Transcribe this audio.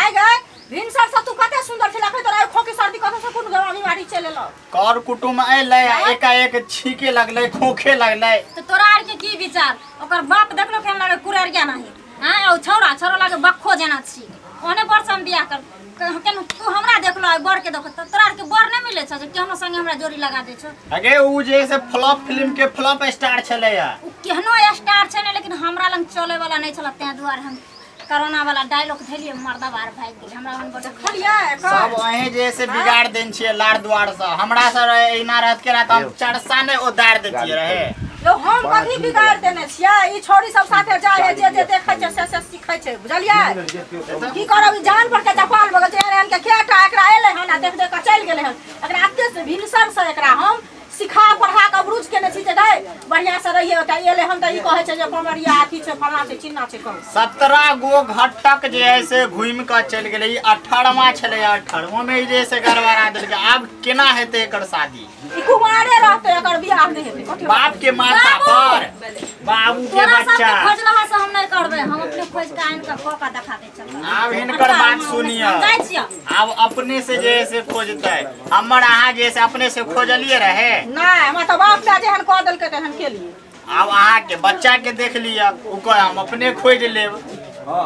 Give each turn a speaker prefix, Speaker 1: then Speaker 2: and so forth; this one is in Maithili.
Speaker 1: आइ गए भिनसर से तू कते सुंदर छल अखन तोरा खोखी सर्दी कतौ से कोन गरम बीमारी चलि एलौ
Speaker 2: कर कुटुम अयलै आ एकाएक छीके लगलै खोखे लगलै
Speaker 3: तऽ तोरा आर के की विचार ओकर बाप देखलो केहन लागे कुररिया नाही हाँ ओ छौड़ा छौड़ा लागे बक्खो जेना छी ओहने बर से हम बियाह कर केहन तू हमरा देखलो आ बर के देखो तऽ तोरा आर के बर नहि मिलै छौ जे केहनो संगे हमरा जोड़ी लगा दै छौ
Speaker 2: अगे उ जे से फ्लॉप फिल्म के फ्लॉप स्टार छलैया
Speaker 3: ओ केहनो स्टार छै ने लेकिन हमरा लग चले वाला नहि छल तें दुआरे हम कोरोना वाला डायलॉग धैलियै मर्दा बाहर भागि गेलै हमरा ओहन बड़
Speaker 1: देखलियै एकर
Speaker 2: सब अहें जे से बिगाड़ देन छियै लार दुआर से हमरा से एना रहत के रहत हम चरसा ने उतार देतियै रहे
Speaker 1: यौ हम कथी बिगाड़ देने छियै ई छोरी सब साथे जाइ है जे जे देखै छै से से सीखै छै बुझलियै की करब ई जान पर के चपाल भऽ गेल छै एहन एहन के केटा एकरा एलै हन आ देख देख कऽ चलि गेलै हन एकरा एते से भिनसर से एकरा हम सिखा पढ़ा कऽ अबरूज केने छी जे गै बढ़िआँ से रहिए ओतऽ एलै हन तऽ ई कहै छै जे पमरिया अथी छै फलाँ छै चिन्ना छै कहू
Speaker 2: 17 गो घटक जे है से घूमि कऽ चलि गेलै ई 18वां छलै 18वां में ई जे है से गड़बड़ा देलकै आब केना हेतै एकर शादी
Speaker 1: ई कुमारे रहतै एकर बियाह नहि हेतै कथी
Speaker 2: बाप के माथा पर बाबू के
Speaker 3: तोरा सबके
Speaker 2: बच्चा
Speaker 3: खोजलहा से हम नहि करबै हम अपने खोज के आनि कऽ कऽ के देखा दै छियै
Speaker 2: आब हिनकर बात सुनियौ
Speaker 3: हम जाइ छियै
Speaker 2: आब अपने से जे है से खोजतै हमर अहाँ जे से अपने से खोजलिए रहे
Speaker 1: नहि हमरा तऽ बाप माय जेहन कऽ देलकै तेहन केलियै
Speaker 2: आब अहाँके बच्चा के देख लिअ ओ कह हम अपने खोजि लेब
Speaker 4: हाँ।